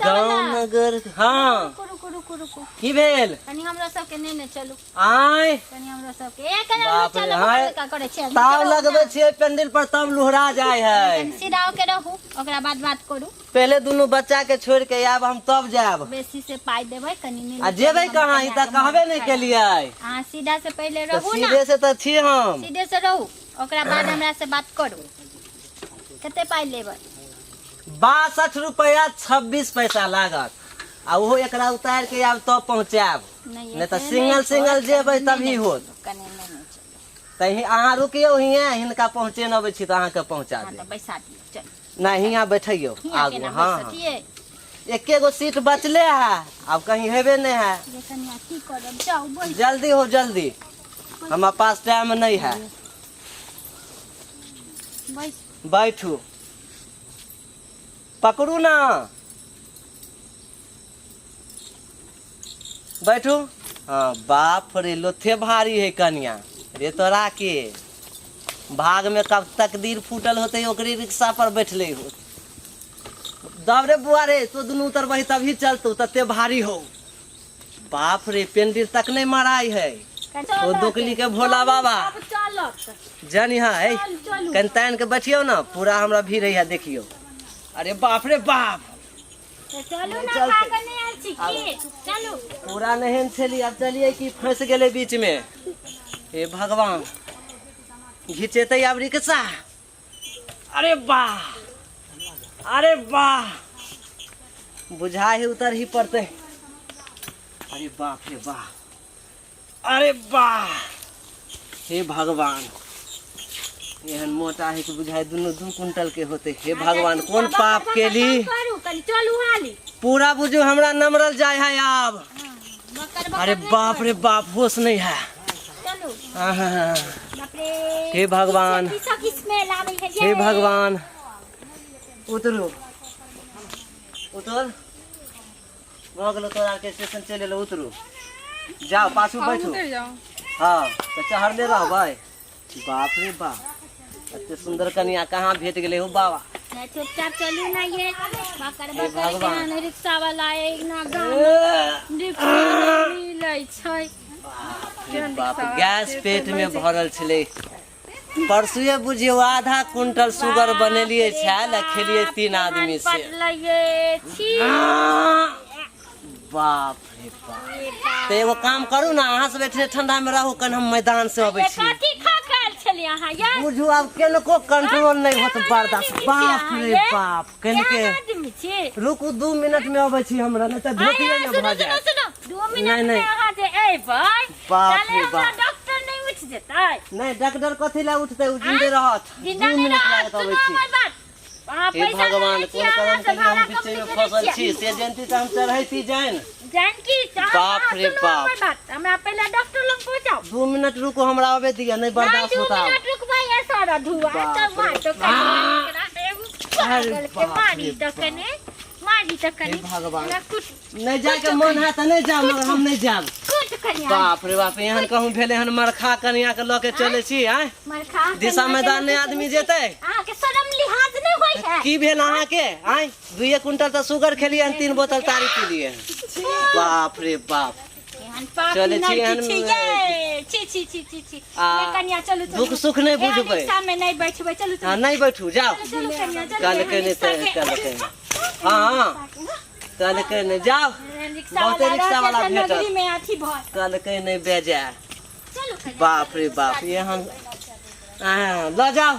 गाँव वाला नगर हाँ रुकू रुकू रुकू रुकू की भेल कनी हमरा सबके नहि ने चलू आय कनी हमरा सबके ए कनी बाप रे, चलू हाँ। का करै छियै ताव लगबै छियै पेंडिल पर तब लुहरा जाय है कनी सीधा होके रहू ओकरा बाद बात करू पहले दुनू बच्चा के छोड़ के आयब हम तब जायब बेसी से पाइ देबै कनी नहि आ जेबै कहाँ ई तऽ कहबे नहि केलियै अहाँ सीधा से पहिले तऽ रहू ना सीधे से तऽ छी हम सीधे से रहू ओकरा बाद हमरा से बात करू कते पाइ लेबै 62 रुपया 26 पैसा लागत आ ओहो एकरा उतार के आयब तब पहुँचायब नहि नहि तऽ से सिंगल नहि सिंगल होत, जेबै कनी तभी नहि होत। कनी नहि नहि चलू तऽ अहाँ रुकियौ हियाँ हिनका पहुँचेने अबै छी तऽ अहाँके पहुँचा हाँ देब तऽ बैसा दियौ चलू नहि हियाँ बैठैयौ हियाँ आगू केना हाँ हाँ बैसतियै एके गो सीट बचले है आब कहीं हेबे नहीं है जे कनिया की करब जाउ बैस जल्दी हो जल्दी हमारा पास टाइम नहीं है बैस बैठू पकड़ू ना बैठू हाँ बाप रे लोथे भारी है कनिया रे तोरा के भाग में कब तकदीर फूटल होते ओकरे रिक्शा पर बैठले हो दब रे बुआ रे तो दुनू उतरबही तभी चलतौ तते भारी हो बाप रे पेंडिल तक नहीं मराई है ओ दोकली के भोला बाबा जानी हाँ है कनि तानि के बैठियौ ना पूरा हमरा भीड़ है देखियौ अरे बाप रे बाप चलू ना चलते। पागल नहीं आयल छी की चलू पूरा नहेन छली अब चलिए कि फंस गेलै बीच में हे भगवान घिचेतै आब रिक्शा अरे वाह अरे वाह बुझा ही उतर ही पड़तै अरे बाप रे वाह अरे वाह हे भगवान एहन मोटा है कि बुझाय दुनू दू क्विंटल के होते हे भगवान कोन पाप केली करू कनी चलू हाली पूरा बुझू हमरा नमरल जाय है आब बकर बकर अरे नहि बाप करू। रे बाप होश नहीं है चलू आहा, बाप रे हे भगवान। की सब स्मेल आबै है हे भगवान उतरू उतर भऽ गेलो तोरा आरके स्टेशन चलि एलो उतरू जाओ पाछू हम बैठू उतरि जाउ हाँ तऽ चढ़ले रहबै बाप रे बाप एते सुंदर कनिया कहाँ भेट गेलै हो बाबा नहीं, चुपचाप चलू ना ये बकर हे बकर भगवान। के रिक्शा वाला एक ना गाम ए, रिक्शा नहि मिलै छै रे बाप गैस पेट में भरल छलै परसुए बुझियौ आधा क्विंटल सुगर बनेलियै छायल आ खेलियै तीन आदमी से पटलैये छी बाप रे बाप तऽ एगो काम करू ने अहाँ सब एठने ठंडा में रहू कन हम मैदान से अबै छी कथी खा खायल छलियै अहाँ ये बुझू आब केनको कंट्रोल नहि होत बर्दाश्त बाप रे बाप केनके केहन आदमी छी रुकू 2 मिनट में अबै छी हमरा नहि तऽ धोतिए आय, ने सुनू भऽ सुनू जायत सुनू 2 मिनट नहि, में नहि। अहाँ जे एबै बाप ताले रे हमरा बाप। डॉक्टर नहि उठि जेतै नहि डॉक्टर कथी लए उठतै ओ जिन्दे रहत जिंदा 2 नहि मिनट रहत लागत सुनू अबै छी हमर बात अहाँ हे पैसा भगवान लेने छी कोन अहाँ करम से के हम भाड़ा बीचे कम में केने फसल छियै। छी से जयंती तऽ हम चढ़ैती जानि जानकी अहाँ- बाप अहाँ रे सुनू बाप। हमर बात हमरा पहिले डॉक्टर लग पहुँचाउ 2 मिनट रुकू हमरा अबे दिअ नहि नहि बर्दाश्त 2 होता मिनट रुकबै ए सर धुआ बाप तऽ मार तो अरे पागल के बाप मारी रे तऽ कने मारी तऽ कने हे भगवान। हमरा कुट नहि जायके मन है तऽ नहि जायब मगर हम नहि जायब कुट कनिया बाप रे बाप एहन कहूँ भेलै हन मरखा कनिया के लऽ के चलै छी आँय मरखा दिशा मैदान नहि आदमी जेतै अहाँके शरम लिहाज नहि होइ है की भेल अहाँके आँय 2 क्विंटल तऽ शुगर खेलियै हन 3 बोतल तारी पीलियै हन बाप रे बाप एहन पापी चलै छी लड़की एहन- छी ये छी छी छी छी छी आ, ये कनिया चलू चलू दुख सुख नहि एहन बुझबै रिक्शा में नहि बैठबै चलू हँ चलू नहि बैठू जाउ चलू कनिया चलू कहलकै एहन नहि रिक्शा तऽ के- कहलकै हँ हँ कहलकै नहि जाउ एहन रिक्शा बहुते वाला रिक्शा वाला रहतै तऽ भेटत। नगरी में अथी भऽ कहलकै नहि बेजाय चलू कनिया बाप रे बाप एहन लऽ जाउ